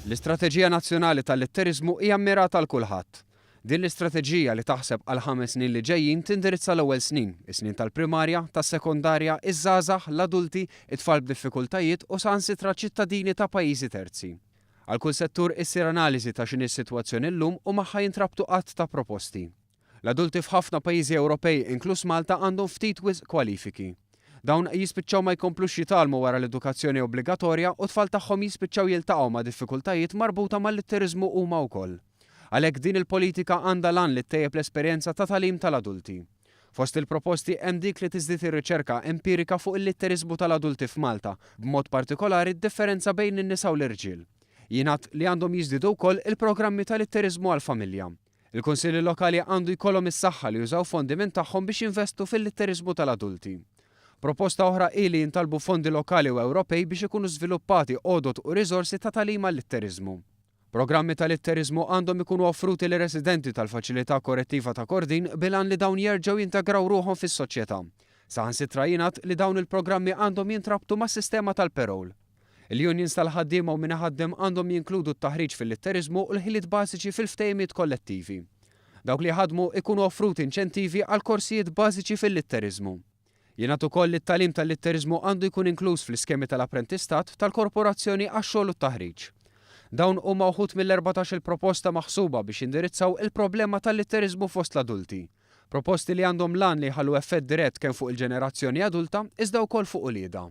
L-Istrateġija Nazzjonali tal-Litteriżmu hija mmirata għal kulħadd. Din l-istrateġija li taħseb għall-ħames snin li ġejjin tindirizza l-ewwel snin, is-snin tal-primarja, tas-sekondarja, iż-żgħażagħ, l-adulti, it-tfal b'diffikultajiet u saħansitra ċittadini ta' pajjiżi terzi. Għal kull settur issir analiżi ta' x'inhi s-sitwazzjoni llum u magħha jintrabtu għadd ta' proposti. L-adulti f'ħafna pajjiżi Ewropej, inkluż Malta, għandhom ftit wisq kwalifiki. Dawn jispiċċaw ma jkomplux jitgħallmu wara l-edukazzjoni obbligatorja u t-tfal tagħhom jispiċċaw jiltaqgħu ma' diffikultajiet marbuta mal-litteriżmu huma wkoll. Għalhekk din il-politika għandha l-għan li ttejjeb l-esperjenza ta' tagħlim tal-adulti. Fost il-proposti hemm dik li tiżdied ir-riċerka empirika fuq il-litteriżmu tal-adulti f'Malta, b'mod partikolari d-differenza bejn in-nisa u l-irġiel. Jingħad li għandhom jiżdiedu wkoll il-programmi ta' litteriżmu għall-familja. Il-Kunsilli Lokali għandu jkollhom is-saħħa li jużaw fondi minn tagħhom biex jinvestu fil-litteriżmu tal-adulti. Proposta oħra hi li jintalbu fondi lokali u Ewropej biex ikunu żviluppati għodod u riżorsi ta' tagħlim għal-litteriżmu. Programmi ta' litteriżmu għandhom ikunu offruti lir-residenti tal-Faċilità Korrettiva ta' Kordin bil-għan li dawn jerġgħu jintegraw ruħhom fis-soċjetà. Saħansitra jingħad li dawn il-programmi għandhom jintrabtu mas-sistema tal-parole. Il-unions tal-ħaddiema u min iħaddem għandhom jinkludu t-taħriġ fil-litteriżmu u l-ħiliet bażiċi fil-ftehimiet kollettivi. Dawk li jħaddmu ikunu offruti inċentivi għal korsijiet bażiċi fil-litteriżmu. Jingħad ukoll li t-tagħlim tal-litteriżmu għandu jkun inkluż fl-iskemi tal-apprentistat tal-Korporazzjoni għax-Xogħol u t-Taħriġ. Dawn huma wħud mill-erbatax-il proposta maħsuba biex jindirizzaw il-problema tal-litteriżmu fost l-adulti. Proposti li għandhom l-għan li jħallu effett dirett kemm fuq il-ġenerazzjoni adulta iżda wkoll fuq uliedha.